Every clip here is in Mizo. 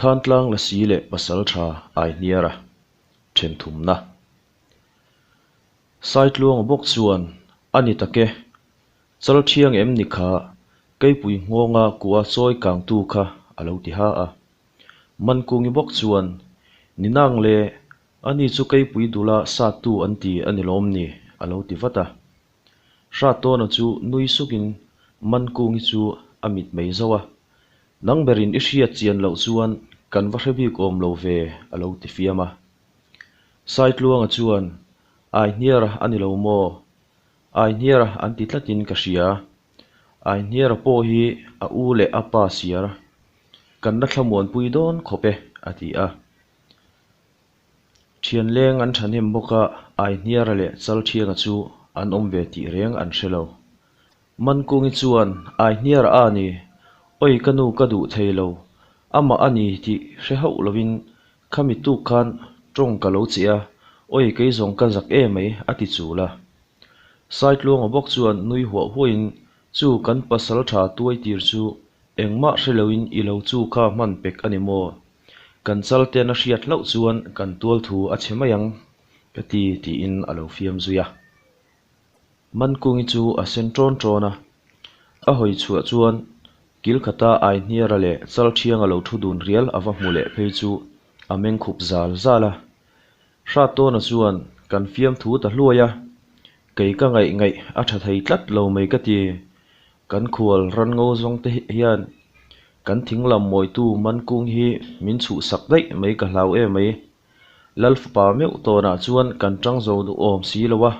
Thantlang Lasi leh Pasaltha Aihniara then thumna. Saitluanga bawk chuan, A ni tak e, chal thiang em ni kha, keipui nghawnga kua chawi kangtu kha a lo ti ha a. Mankungi bawk chuan, Ni nang le, ani chu keipui dula sattu an ti a ni lawm ni? a lo ti vat a. Hratawna chu nui sukin Mankungi chu a mitmei zauh a, Nang berin i hriat chian loh chuan kan va hre bik awm lo ve, a lo ti fiam a. Saitluanga chuan, Aihniara a ni lo maw? Aihniara an ti tlatin ka hria. Aihniara pawh hi a u leh a pa siar kan la thlamuanpui dawn khawp e, a ti a. Thian leng an thahnem bawk a, Aihniara leh Chalthianga chu an awm ve tih reng an hre lo. Mankungi chuan, Aihniara a ni, oi ka nu ka duh thei lo, amah a ni tih hre hauh lovin khami tuk khan tawng ka lo che a, oi kei zawng ka zak e mai, a ti chul a. Saitluanga bawk chuan nui huah huahin, Chu kan pasal tha tuai tir chu engmah hre loin i lo chu kha hman pek a ni maw? Kan chal ten a hriat hlauh chuan kan tual thu a chhe mai ang, ka ti, tiin a lo fiam zui a. Mankungi chu a sen ṭawn ṭawn a, a hawi chhuah chuan kil khata Aihniara leh Chalṭhianga lo thu dun rial a va hmu leh phei chu a meng khup zal zal a. Hrattawna chuan kan fiamthu ta hluai a, kei ka ngaih ngaih a ṭha thei tlat lo mai ka ti. Kan khual ran ngo zawng te hian kan thing lam mawitu Mankung hi min chhuhsak daih mai ka hlau em mai. Lal fapa meuh tawnah chuan kan ṭang zo duh awm si lo a,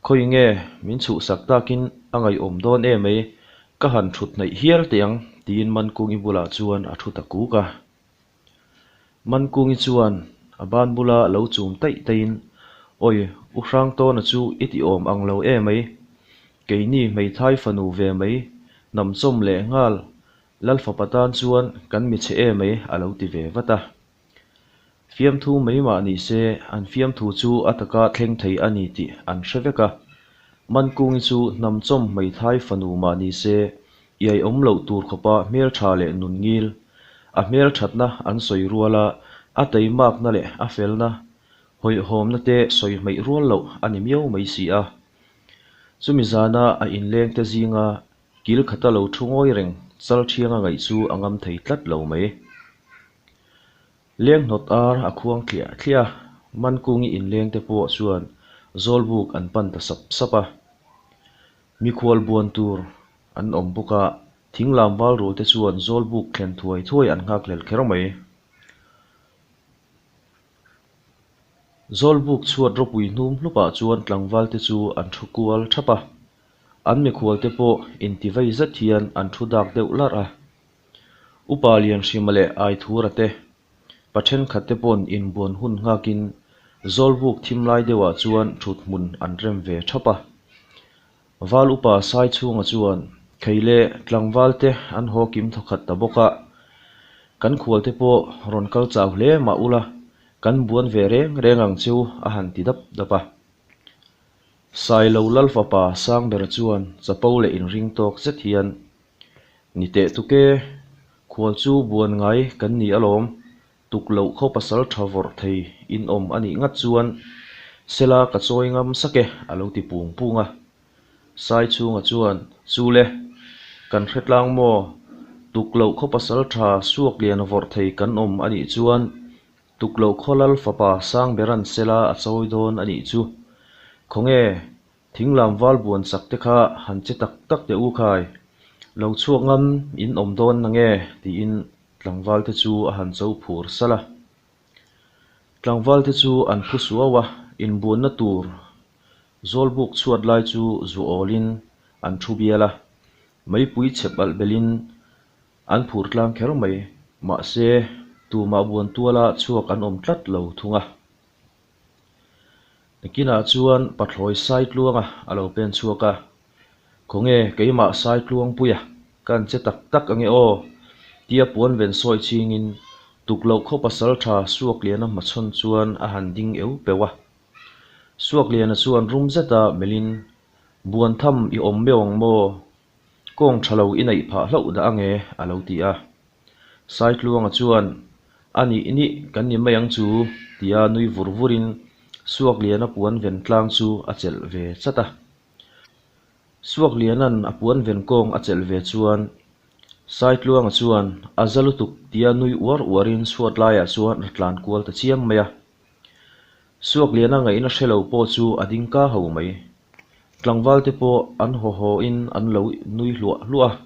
khawi nge min chhuhsak takin a ngaihawm dawn em mai, ka han ṭhut hnaih hial teh ang tiin Mankungi bulah chuan a ṭhu ta kuk a. Mankungi chuan a ban bula lo chum taih taihin, Awi, U Hrangtawna chu i ti awm ang lo em mai, keini hmeithai fanu ve mai, hnamchawm leh nghal Lal fapa tan chuan kan mi chhe em mai a lo ti ve vat a. Fiamthu mai mah ni se, an fiamthu chu a taka thleng thei a ni tih an hre vek a. Mankungi chu hnamchawm hmeithai fanu mah ni se, iai awm loh tur khawpa hmeltha leh nun ngil, a hmelthatna an sawi rual a, a teimakna leh a felna, hawihhawmna te sawi hmeih rual loh a ni miau mai si a. Chumi zana a inlengte zinga kil khata lo thu ngawi reng Chalthianga ngaih chu a ngam thei tlat lo mai. Leng hnawt ar a khuang thliah thliah a, Mankungi inleng te pawh chuan Zawlbuk an pan ta sap sap a. Mikhual buan tur an awm bawk a, thinglam val rul te chuan Zawlbuk thlen thuai thuai an nghak hlel kher mai. Zawlbuk chhuat ropui hnum hlupah chuan tlangval te chu an thu kual thap a, an mikhual te pawh intivei zet hian an thu dak deuh larh a. Upa Lianhrima leh Aithura te, pa thenkhat te pawn inbuan hun nghakin Zawlbuk thim lai deuhah chuan thut hmun an rem ve thap a. Val upa Saichhunga chuan Khei leh tlangval te an haw kim thawkhat ta bawk a, kan khual te pawh rawn kal chau hle mah ula, kan buan ve reng reng ang cheu a han ti dap dap a. Sailo Lalfapa Sangbera chuan chapo leh inring tawk zet hian Ni teh tuk e, khual chu buan ngai kan ni alawm, tuk loh khaw pasal tha vawrh thei in awm a nih ngat chuan Sela ka chawi ngam sak e a lo ti pung pung a. Sai chhunga chuan, Chu le, kan hre tlang maw, tuk loh khaw pasal tha suak lian vawrh thei kan awm a nih chuan tuk loh khaw lal fapa Sangbera'n Sela a chawi dawn a nih chu. Khawnge, Thinglam val buan chak te kha han che tak tak teh u khai, lo chhuak ngam in awm dawn na nge tiin tlangval te chu a han cho phur salh a. Tlangval te chu an phu suau a, inbuanna tur Zawlbuk chhuat lai chu zu awlin an thu bial a, meipui chhep alh belhin an phur tlang kher mai, mahse tumah buan tuala chhuak an awm tlat lo thung a. Nakinah chuan Pathlawi Saitluanga a lo pen chhuak a, Khawnge keimah Saitluangpuia ka an che tak tak ange aw? tia puan ven sawi chingin tukloh khaw pasal tha Suakliana hmachhawn chuan a han ding eu peuh a. Suakliana chuan rum zeta melhin, Buan tham i awm meuh ang maw? Kawng tha lo i neih phah hlauh dah ange a lo ti a. Saitluanga chuan, A nih nih, kan ni mai ang chu, tia nui vur vurin Suakliana puan ven tlang chu a chelh ve chat a. Suakliana'n a puan ven kawng a chelh ve chuan Saitluanga chuan a za lutuk tia nui uar uarin chhuat laiah chuan a tlan kual ta chiam mai a. Suakliana ngaihna hre lo pawh chu a ding ka ho mai. Tlangval te pawh an haw hawin an lo nui hluah hluah a,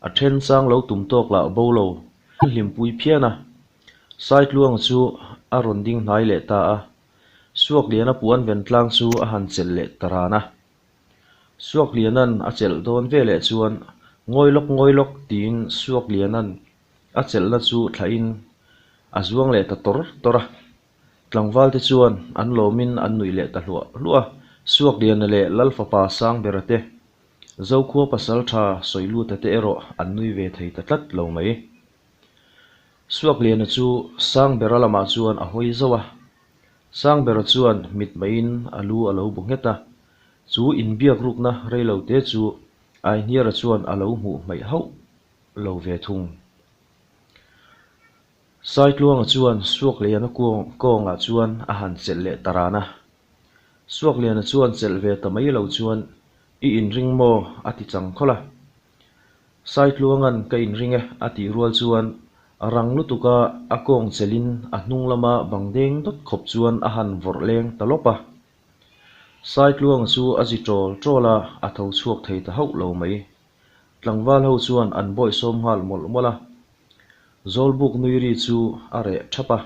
a then chang lo tum tawk lah bo lo an hlimpui phian a. Saitluanga chu a rawn ding hnai leh ta a, Suakliana puan ven tlang chu a han chelh leh ta ran a. Suakliana'n a chelh dawn veleh chuan Ngawi lawk ngawi lawk tiin Suakliana'n a chelhna chu thlahin a zuang leh ta tawr tawr a. Tlangvalte chuan an lawmin an nuih leh ta hluah hluah a, Suakliana leh Lalfapa Sangbera te, Zokhua Pasaltha Sawiluta te erawh an nui ve thei ta tlat lo mai. Suakliana chu Sangbera lamah chuan a hawi zauh a, Sangbera chuan mit maiin a lu a lo bu nghet a, chu inbiak rukna reilo te chu Aihniara chuan a lo hmuh hmaih hauh lo ve thung. Saitluanga chuan Suakliana kawngah chuan a han chelh leh ta ran a. Suakliana chuan chelh ve ta mai lo chuan, I inring maw? a ti chang khawlh a. Saitluanga'n ka inring e a tih rual chuan rang lutuka a kawng chelhin a hnung lama bang deng dawt khawp chuan a han vawrh leng ta lawp a. Saitluanga chu a zi ṭawl ṭawl a, a tho chhuak thei ta hauh lo mai. Tlangval ho chuan an bawihsawm nghal mawlh mawlh a. Zawlbuk nui ri chu a reh ṭhap a,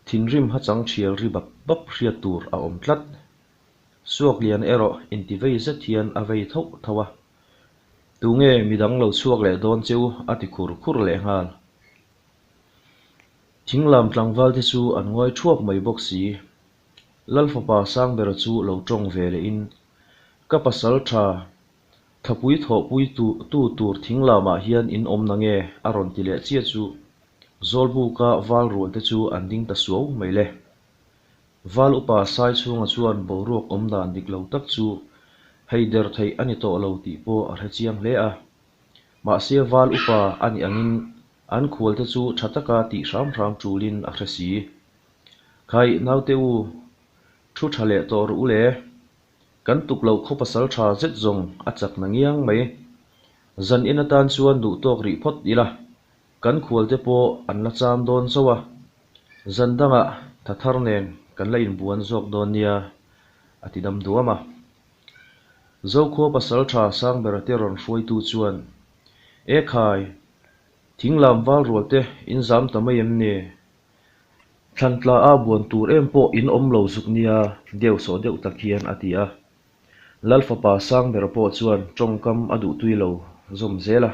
thinrim hachang ṭhial ri bap bap hriat tur a awm tlat. Suaklian erawh intivei zet hian a vei thauh thauh a. Tunge midang lo chhuak leh dawn che u a ti khur khur leh nghal. Thinglam tlangval te chu an ngawi thuap mai bawk si. Lalfapa Sangbera chu lo tawng ve leh in, Ka pasal tha, thapui thawhpui tu tu tur thinglamah hian in awm na nge a rawn ti leh chiah chu Zawlbuka val rual te chu an ding ta suau mai le. Val upa Saichhunga chuan boruak awm dan dik lo tak chu hei der theih a ni tawh lo tih pawh a hre chiang hle a. Mahse val upa a nih angin an khualte chu tha taka tih hram hram tulin a hre si. Khai naute u, thu tha leh tawh rawh u le. Kan tuk loh khaw pasal tha zet zawng a chak na ngiang mai. Zan in atan chuan duh tawk rih phawt ila. Kan khualte pawh an la cham dawn chauh a, zan dangah tha thar nen kan la inbuan zawk dawn nia, a ti dam duam a. Zokhua pasaltha Sangbera te rawn hruaitu chuan, E khai, thinglam val rual te in zam ta mai em ni? Thlan tla a buan tur em pawh in awm lo zuk nia, deuh sawh deuh tak hian a ti a. Lal fapa Sangbera pawh chuan tawngkam a duhtui lo zawm zel a.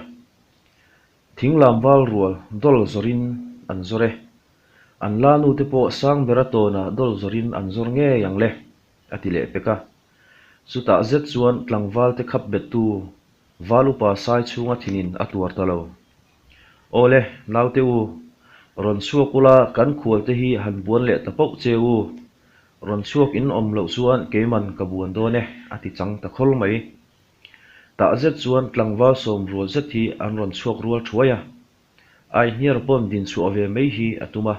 Thinglam val rual dawl zawrin an zawr e. An la nu te pawh Sangbera tawnah dawl zawrin an zawr ngei ang le, a ti leh pek a. Chutah zet chuan tlangval te khap bettu val upa sai chhunga thinin a tuar ta lo. Aw le, naute u, rawn chhuak ula kan khual te hi han buan leh ta pauh che u. Rawn chhuak in awm loh chuan keiman ka buan dawn e, a ti chang ta khawl mai. Tah zet chuan tlangval sawm rual zet hi an rawn chhuak rual thuai a, Aihniar pawn din chhuah ve mai hi a tum a,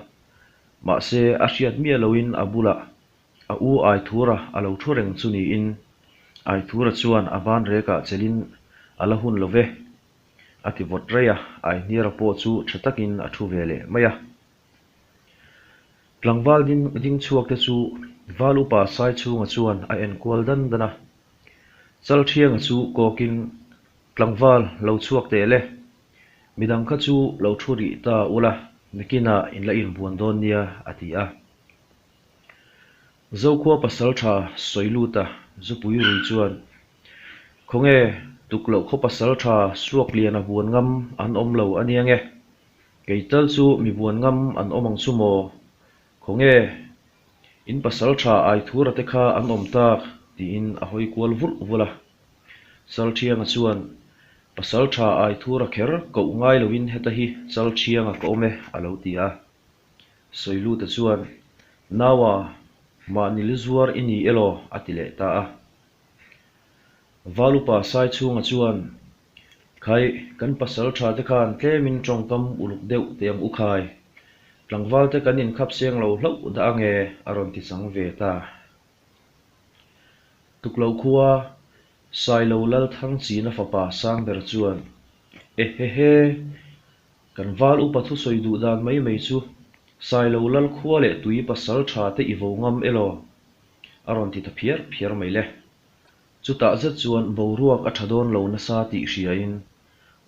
mahse a hriat miah loin a bulah a u Aithura a lo thu reng chu niin Aithura chuan a ban rekah chelin a la hun lo ve a ti vawt rei a, Aihniara pawh chu tha takin a thu ve leh mai a. Tlangval ding chhuak te chu Val upa Saichhunga chuan a enkual dan dan a, Chalthianga chu kawkin tlangval lo chhuak teh le, midang kha chu lo thu rih ta ula, nakinah in la inbuan dawn nia, a ti a. Zokhua pasaltha Sawiluta zupui rui chuan, Khawnge, tukloh khaw pasaltha Suakliana buan ngam an awm lo a nia nge? Kei tal chu mi buan ngam an awm ang chu maw? Khawnge, In pasal tha Aithura te kha an awm tak, tiin a hawi kual vulh vulh a. Chalthianga chuan, Pasal tha Aithura kher koh ngai loin heta hi Chalthianga ka awm e, a lo ti a. Sawiluta chuan, Naua, mahni lu zuar i ni elaw? a ti leh ta a. Valupa Saichhunga chuan, Khaih, kan pasalṭha te khan tlemin ṭawngkam uluk deuh teh ang u khai. Tlangvalte kan inkhap seng lo hlauh dah ange, a rawn ti chang ve ta. Tukloh khua, Sailo Lalthangchina fapa Sangber chuan, Ehehe! Kan val upa thusawi duh dan mai mai chu Sailo Lal khua leh tui pasal tha te i vo ngam elaw? A rawn ti ta phiar phiar mai le. Chutah zet chuan boruak a tha dawn lo nasa tih hriain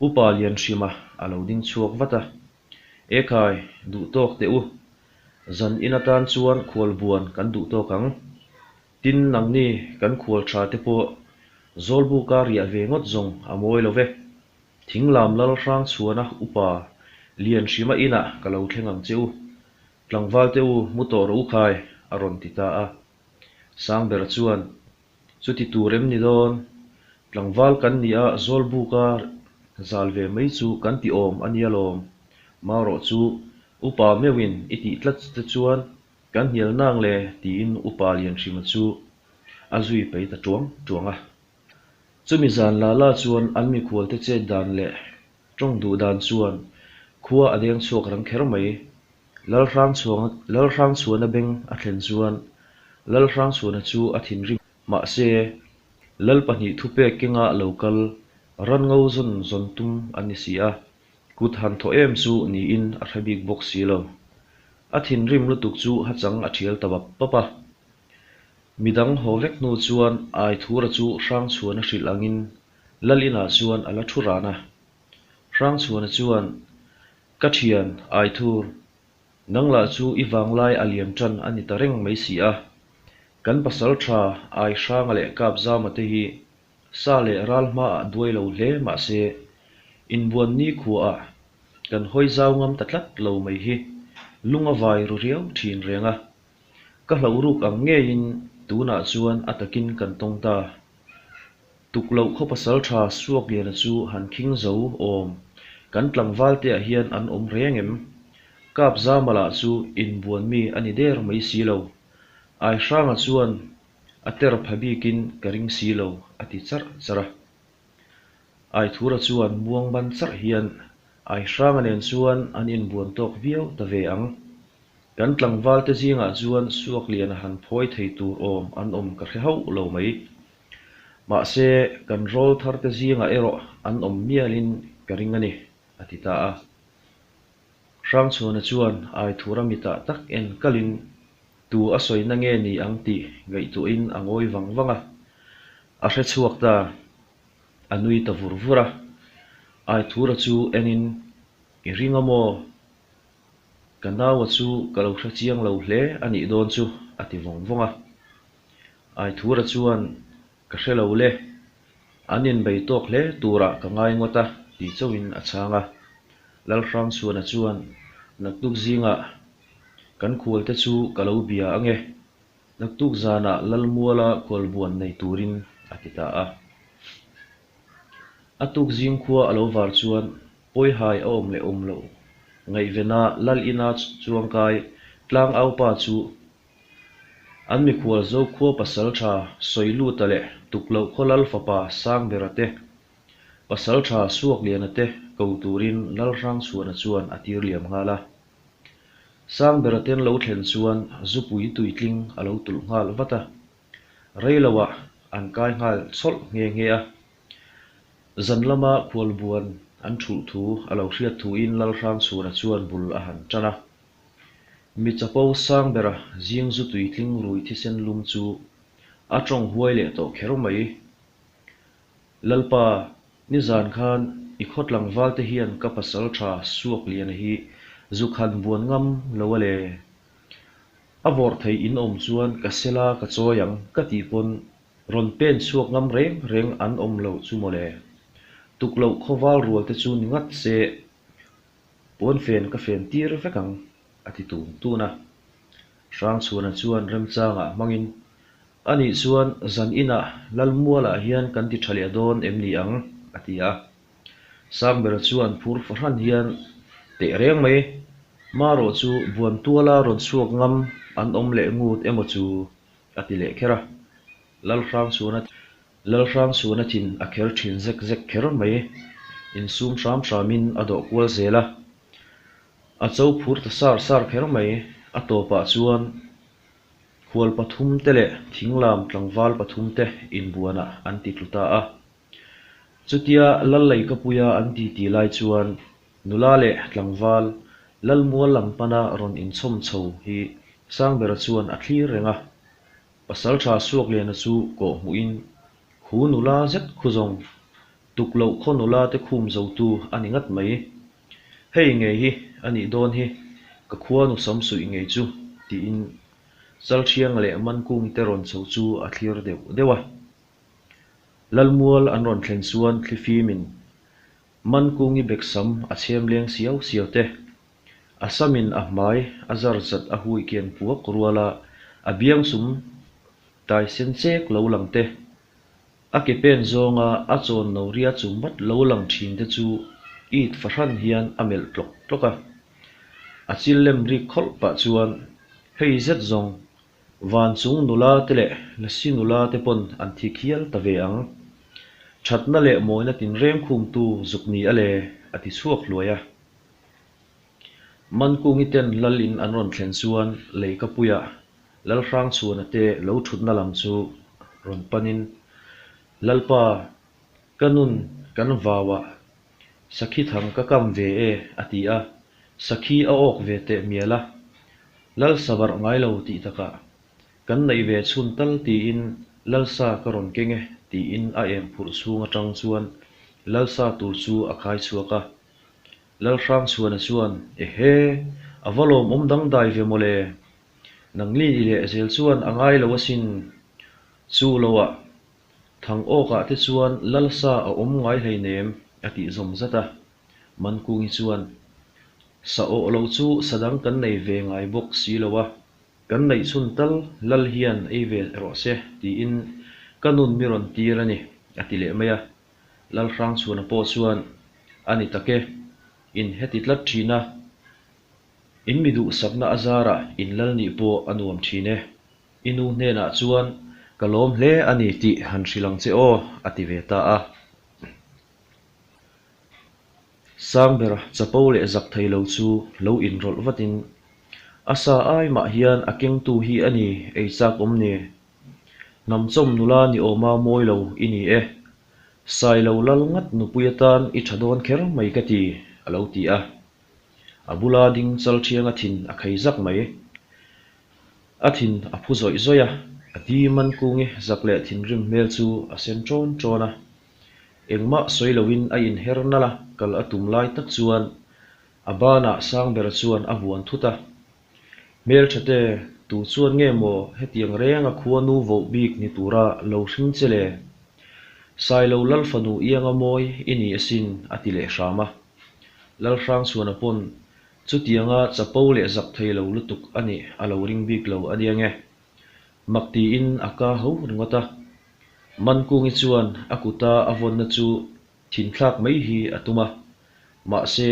Upa Lianhrima a lo ding chhuak vat a, Ekhai, duh tawk teh u. Zan in atan chuan khualbuan kan duh tawk ang. Tin, nangni kan khual tha te pawh Zawlbuka riah ve ngawt zawng a mawi lo ve. Thinglam lal Hrangchhuana upa Lianhrima inah ka lo thleng ang che u. Tlangval te u, mu tawh rawh u khai, a rawn ti ta a. Sangbera chuan, Chuti tur em ni dawn? Tlangval kan ni a, Zawlbuka zal ve mai chu kan ti awm a nia lawm. Marawh chu upa meuhin i tih tlat te chuan kan hnial nang le, tiin upa Lianhrima chu a zui pei ta tuang tuang a. Chumi zan la la chuan an mikhualte chet dan leh tawng duh dan chuan khua a deng chhuak rang kher mai. Lalhrangchhuana beng a thlen chuan Lalhrangchhuana chu a thinrim. Mahse, Lal pahnih thupek kenga lo kal ran ngo zawn zawn tum an ni si a, kut han thaw em chu niin a hre bik bawk si lo. A thinrim lutuk chu hachang a thial ta bap bap a. Midang haw vek hnu chuan Aithura chu Hrangchhuana hrilh angin Lal inah chuan a la thu ran a. Hrangchhuana chuan, Ka thian, Aithur, nang lah chu i vanglai a liam tan a ni ta reng mai si a. Kan pasal tha Aihranga leh Kapzama te hi sa leh ral hmaah duai lo hle mah se, inbuan nikhuaah kan hawi zau ngam ta tlat lo mai hi lung a vai ru riau thin reng a. Ka hlauh ruk ang ngeiin tunah chuan a takin kan tawng ta. Tukloh khaw pasal tha Suakliana chu han khing zo awm kan tlangval te ah hian an awm reng em? Kapzama lah chu inbuan mi a ni der mai si lo. Aihranga chuan a ter pha bikin ka ring si lo a ti charh charh a. Aithura chuan muang ban charh hian Aihranga nen chuan an inbuan tawk viau ta ve ang. Kan tlangvalte zingah chuan Suakliana han phawi thei tur awm an awm ka hre hauh lo mai. Mahse, kan rawl tharte zingah erawh an awm mialin ka ring a ni, a ti ta a. Hrangchhuana chuan Aithura mitah tak en kalin tu a sawina nge ni ang tih ngaihtuahin a ngawi vang vang a. A hre chhuak ta. A nui ta vur vur a. Aithura chu enin, I ring a maw? Ka naua chu ka lo hre chiang lo hle a nih dawn chu, a ti vawng vawng a. Aithura chuan, Ka hre lo le, an inbei tawk hle turah ka ngai ngawt a, ti chauhin a chhang a. Lalhrangchhuana chuan, Naktuk zingah kan khualte chu ka lo bia ange, naktuk zanah Lalmuala khualbuan nei turin, a ti ta a. A tuk zing khua a lo var chuan Pawihai a awm leh awm loh ngaihvena Lal ina chuangkai tlangaupa chu an mikhual Zokhua pasaltha Sawiluta leh Tukloh khaw Lal fapa Sangbera te, pasaltha Suakliana te ko turin Lalhrangchhuana chuan a tir liam nghal a. Sangbera ten lo thlen chuan zupui tuitling a lo tulh nghal vat a. Reiloah an kai nghal chhawlh nghe nghe a. Zan lama khualbuan an thulh thu a lo hriat thuin Lalhrangchhuna chuan bul a han tan a. Mi chapo sang bera zing zu tuitling rui thisen lum chu a tawng huai leh tawh kher mai. Lalpa, nizan khan i khaw tlangval te hian ka pasal tha Suakliana hi zuk han buan ngam lo a le. A vawrh thei in awm chuan ka sela ka chawi ang ka tih pawn rawn pen chhuak ngam reng reng an awm loh chu mawle. Tukloh khawval rual te chu ni ngat se pawnfen ka fen tir vek ang a ti tun tun a. Hrangchhuana chuan remchangah hmangin Anih chuan zan inah Lalmualah hian kan ti tha leh dawn em ni ang? a ti a. Sangbera chuan phur fahran hian teh reng mai, marawh chu Buantuala rawn chhuak ngam an awm leh ngut emaw chu a ti leh kher a. Lalhrangchhuana Lalhrangchhuana thin a kher thin zek zek kher mai. Insum hram hramin a dawh kual zel a. A cho phur ta sar sar kher mai. A tawpah chuan khual pathumte leh thinglam tlangval pathumte inbuanah an ti tlu ta a. Chutia Lal Leikapuia an titi lai chuan nula leh tlangval Lalmual lam pana rawn inchhawm chho hi Sangbera chuan a thlir reng a. Pasalṭha Suakliana chu kawh hmuhin khu nula zet khu zawng tuk loh khaw nula te khum zotu a ni ngat mai. Hei ngei hi a nih dawn hi ka khua nu sam suih ngei chu tiin Chalṭhianga leh Mankung te rawn chho chu a thlir deuh deuh a. Lalmual an rawn thlen chuan thlifimin Mankungi beksam a chhem leng siau siau te, a samin a hmai a zar zat a hui kian puak ruala a biangsum tai sen chek lo lang te, a ke pen zawnga a chawn no ria chum vat lo lang thin te chu it fahran hian a melh tlawk tlawk a. A chil lem rik khawlh pah chuan hei zet zawng Van chung nula te leh Lasi nula te pawn an thi khial ta ve ang. Thatna leh mawina tinreng khumtu zuk ni a le, a ti chhuak hluai a. Mankungi ten Lal in an rawn thlen chuan Leikapuia Lalhrangchhuana te lo thutna lam chu rawn panin, Lalpa, ka nun kan vauah Sakhi thang ka kam ve e, a ti a, sakhi a awk ve teh mial a. Lal sa barh ngai lo tih takah, Kan neih ve chhun tal tiin lal sa ka rawn keng e, tiin a em phurh chhung atang chuan lal sa tur chu a khai chhuak a. Lal Hrangchhuana chuan, Ehe, a va lawmawm dangdai ve mawle. Nangni i lehzel chuan a ngai lo asin. Chu loah Thang awkah te chuan Lalsa a awm ngai hleinem a tih zawm zat a. Mankungi chuan, Sa awh lo chu sa dang kan nei ve ngai bawk si lo a, kan neih chhun tal Lal hian ei ve rawh se tiin ka nun mi rawn tir a ni a ti leh mai a. Lalhrangchhuana pawh chuan, A ni tak e, in heti tlat thin a, in mi duhsakna a zarah in Lal nih pawh a nuam thin e. I nu hnenah chuan ka lawm hle a ni tih han hrilh ang che aw, a ti ve ta a. Sangbera chapo leh zak thei lo chu lo inrawlh vatin, A sa ai mah hian a kengtu hi a ni ei chak awm ni. Hnamchawm nula ni awma mawi lo i ni e. Sailo lal ngat nupui atan i tha dawn kher mai ka ti, a lo ti a. A bula ding chal thianga thin a khei zak mai. A thin a phu zawih zawih a, a di Mankungi zak leh thinrim hmel chu a sen ṭawn ṭawn a. Engmah sawi loin a inher nalh a, kal a tum lai tak chuan a banah Sangbera chuan a vuan thut a. Hmelṭhate, tu chuan nge maw hetiang renga khua nu voh bik ni tura lo hring che le? Sailo Lal fanu ianga mawi i ni asin, a ti leh hram a. Lalhrangchhuana pawn Chutianga chapo leh zak thei lo lutuk a nih a lo ring bik lo a nia nge. Mak tiin a ka ho ringawt a. Mankungi chuan a kuta a vawnna chu thinthlak mai hi a tum a. Mahse,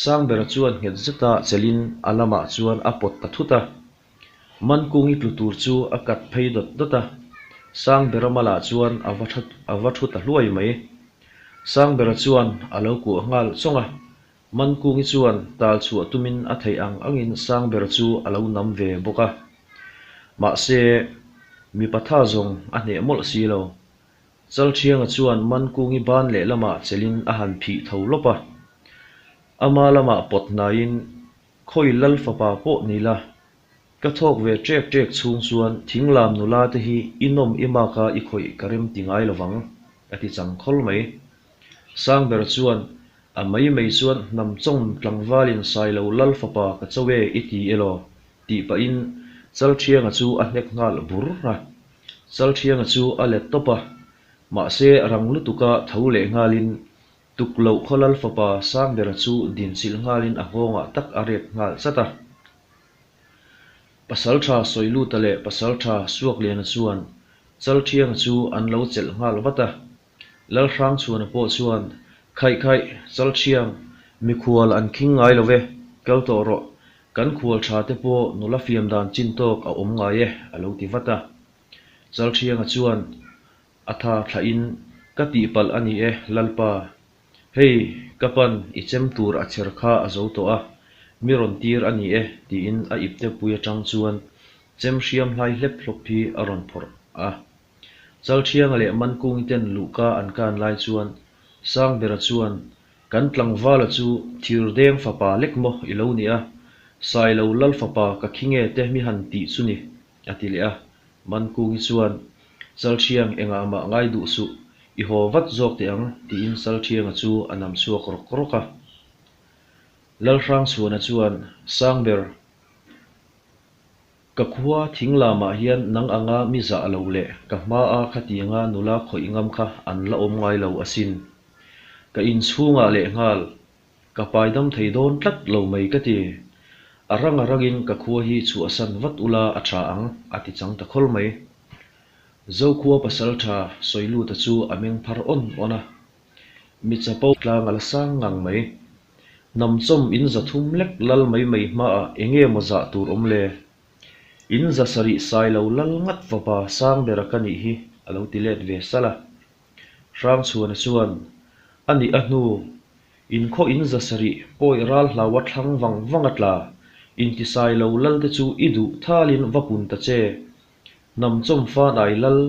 Sangbera chuan nghet zeta chelin a lamah chuan a pawt ta thut a. Mankungi tlu tur chu a kat phei dawt dawt a. Sangbera malah chuan a va a va thu ta hluai mai. Sangbera chuan a lo kuah nghal chawng a. Mankungi chuan tal chhuah tumin a theih ang angin Sangbera chu a lo nam ve bawk a. Mahse, mipa tha zawng a hneh mawlh si lo. Chalthianga chuan Mankungi ban lehlamah chelin a han phih tho lawp a. Ama lamah pawt hnaiin, Khawi lal fapa pawh ni la, ka thawk ve ṭek ṭek chhung chuan thinglam nula te hi i nawm i mak a i khawih ka rem ti ngai lovang, a ti chang khawl mai. Sangbera chuan A mai mai chuan hnam chawng tlangvalin Sailo lal fapa ka cho e i ti elaw? tih pahin Chalthianga chu a hnek nghal bur a. Chalthianga chu a let tawp a, mahse rang lutuka tho leh nghalin Tukloh khaw lal fapa Sangbera chu dinchilh nghalin a nghawngah tak a rek nghal chat a. Pasaltha Sawiluta leh Pasaltha Suakliana chuan Chalthianga chu an lo chelh nghal vat a. Lalhrangchhuana pawh chuan, Khaih khaih, Chalthiang, mikhual an khing ngai lo ve, kal tawh rawh, kan khual tha te pawh nula fiam dan chin tawk a awm ngai e, a lo ti vat a. Chalthianga chuan, A tha thlahin, Ka tihpalh a ni e, Lalpa. Hei, ka pan, i chem tur a chher kha a zo tawh a, mi rawn tir a ni e, tiin a iptepui atang chuan chem hriam hlai hlep hlawp hi a rawn phawrh a. Chalthianga leh Mankungi ten luhka an kan lai chuan Sangbera chuan, Kan tlangvala chu Thirdeng fapa lek maw i lo nia, Sailo lal fapa ka khi nge te mi han tih chu ni, a ti leh a. Mankungi chuan, Chalthiang engah mah ngai duh suh, i haw vat zawk teh ang, tiin Chalthianga chu a nam chhuak rawk rawk a. Lalhrangchhuana chuan, Sangber, Ka khua thing lamah hian nang anga mi zah lo leh ka hmaa khatianga nula khawih ngam kha an la awm ngai lo asin. Ka inchhungah lehnghal ka paidam thei dawn tlat lo mai ka ti. A rang a rangin ka khua hi chhuahsan vat ula a tha ang, a ti chang ta khawl mai. Zokhua pasaltha Sawiluta chu a meng phar awn awn a. Mi chapo tlang a la sang ngang mai. Hnamchawm in 300 lek lal mai mai hmaah eng nge maw zah tur awm le? In 700 sai lo lal ngat fapa sang bera ka nih hi a lo ti let ve salh a. Hrangchhuana chuan, A nih a hnu, in khaw in 700 pawi ral hlaua thlang vang vang a tla, intisai lo lal te chu i duh thalin va pun ta che. Hnamchawm fanai lal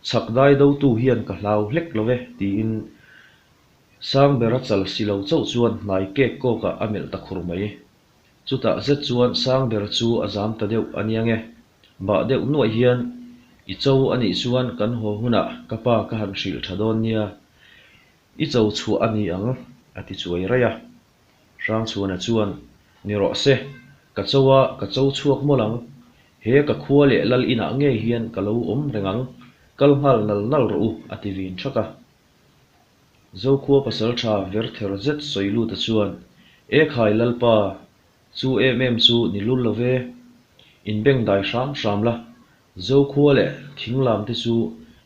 chhak dai dotu hian ka hlau hlek lo e, tiin Sangbera chal si lo chauh chuan hnai kek kawkah a melh ta khur mai. Chutah zet chuan Sangbera chu a zam ta deuh a nia nge. Bah deuh nuaih hian, I cho a nih chuan kan haw hunah ka pa ka han hrilh tha dawn nia. I cho chhuah a ni ang, a ti chuai raih a. Hrangchhuana chuan, Ni rawh se, ka cho a, ka cho chhuak mawlh ang. He ka khua leh lal inah ngei hian ka lo awm reng ang, kal nghal nal nal rawh u, a ti vin thak a. Zokhua pasaltha verther zet sawi luta chuan, E khai Lalpa, chu em em chu ni lul lo ve. Inbeng dai hram hram la, Zokhua leh thinglam te chu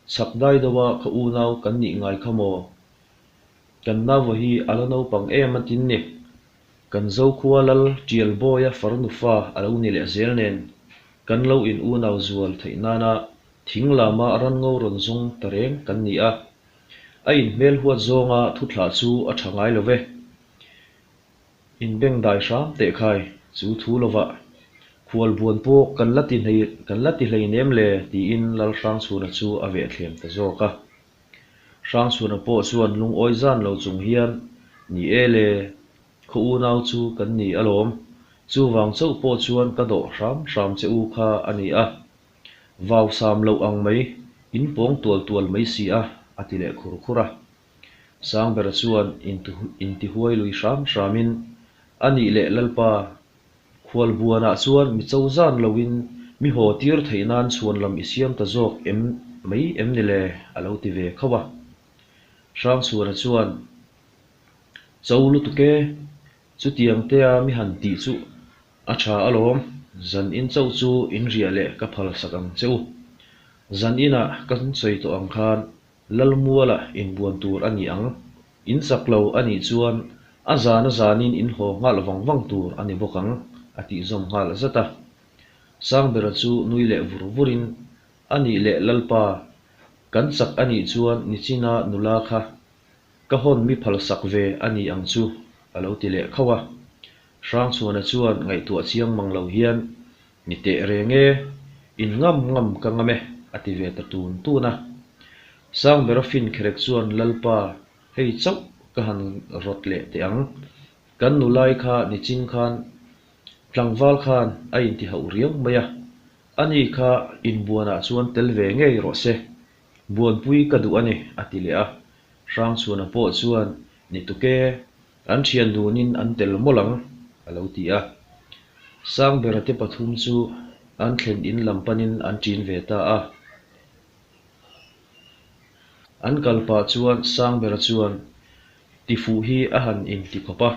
chhak dai deuha ka unau kan nih ngai kha maw? Kan nauva hi a la naupang em a tin ni. Kan Zokhua lal Tialbawia farnu fa a lo ni leh zel nen, kan lo in unau zual theih nana thing lama ranngo rawn zawng ta reng kan ni a. A inhmel huat zawnga thuthlah chu a tha ngai lo ve. Inbeng dai hram teh khai, chu thu lovah khualbuan pawh kan la ti kan la ti hleinem le tiin Lalhrangchhuna chu a vehthlem ta zawk a. Hrangchhuna pawh chuan lungawi zan lo chung hian, Ni e le, khaw unau chu kan ni alawm, chuvang chauh pawh chuan ka dawh hram hram che u kha a ni a. Vau sam loh ang mai, in pawng tual tual mai si a, a ti leh khur khur a. Sangbera chuan intihuai lui hram hramin, A nih leh Lalpa, Khualbuanah chuan mi cho zan loin mi haw tir theih nan chhuan lam i siam ta zawk em mai em ni le? a lo ti ve khauh a. Hrangchhuana chuan, Cho lutuk e, chutiang tea mi han tih chu a tha alawm, zan in chauh chu in riah leh ka phal sak ang che u. Zan inah kan sawi tawh ang khan Lalmuala inbuan tur a ni ang. In chak lo a nih chuan a zan a zanin in haw nghal vang vang tur a ni bawk ang, a tih zawm nghal zat a. Sangbera chu nui leh vur vurin, A nih leh Lalpa, kan chak a nih chuan nichina nula kha ka hawn mi phalsak ve a ni ang chu, a lo ti leh khauh a. Hrangchhuana chuan ngaihtuah chiang mang lo hian, Ni teh reng e, in ngam ngam ka ngam e, a ti ve ta tun tun a. Sangbera fin kherek chuan Lalpa, hei chauh ka han rawt leh teh ang. Kan nulai kha nichin khan tlangval khan a intihauh riau mai a, ani kha inbuanah chuan tel ve ngei rawh se, buanpui ka duh a ni, a ti leh a. Hrangchhuana pawh chuan, Ni tuk e, An thian dunin an tel mawlh ang, a lo ti a. Sangbera te pathum chu an thlen in lam panin an ṭin ve ta a. An kal pah chuan Sangbera chuan tifuh hi a han inti khawp a.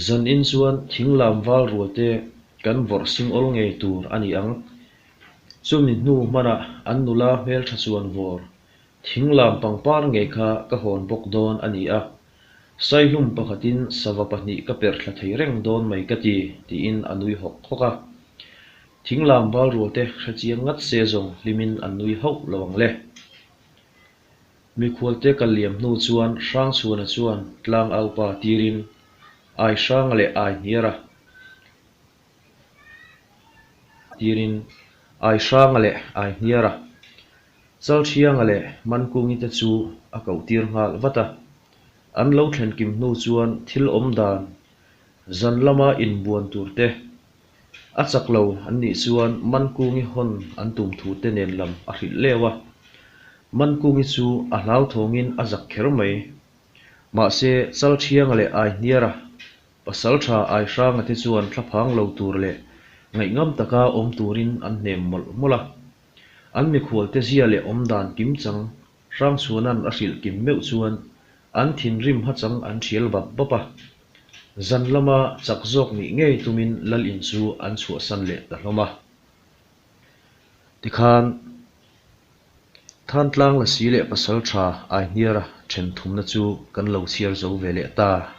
Zan in chuan thinglam val rual te kan vawrh sing awl ngei tur a ni ang. Chumi hnu hmanah an nula hmelṭha chuan vawr Thinglam pangpar ngei kha ka hawn bawk dawn a ni a, Saihlum pakhatin sava pahnih ka perh thla thei reng dawn mai ka ti, tiin a nui hawk hawk a. Thinglam val rualte hre chiang ngat se zawng hlimin an nui hauh lo ang le. Mikhualte kal liam hnu chuan Hrangchhuana chuan tlangaupa tirin Aihranga leh Aihniara tirin Aihranga leh Aihniara, Chalthianga leh Mankungi te chu a koh tir nghal vat a. An lo thlen kim hnu chuan thil awm dan zan lama inbuan tur te, a chak lo an nih chuan Mankungi hawn an tum thu te nen lam a hrilh leu a. Mankungi chu a hlauthawngin a zak kher mai. Mahse, Chalthianga leh Aihniara Pasalṭha Aihranga te chuan thlaphang lo tur leh ngaihngam taka awm turin an hnem mawlh mawlh a. An mikhualte zia leh awmdan kimchang Hrangchhuana'n a hrilh kim meuh chuan an thinrim hachang an ṭhial bap bap a. Zan lama chak zawk nih ngei tumin Lal in chu an chhuahsan leh ta hlawm a. Tikhan Thantlang Lasi leh Pasalṭha Aihniara ṭhen thumna chu kan lo chhiar zo ve leh ta.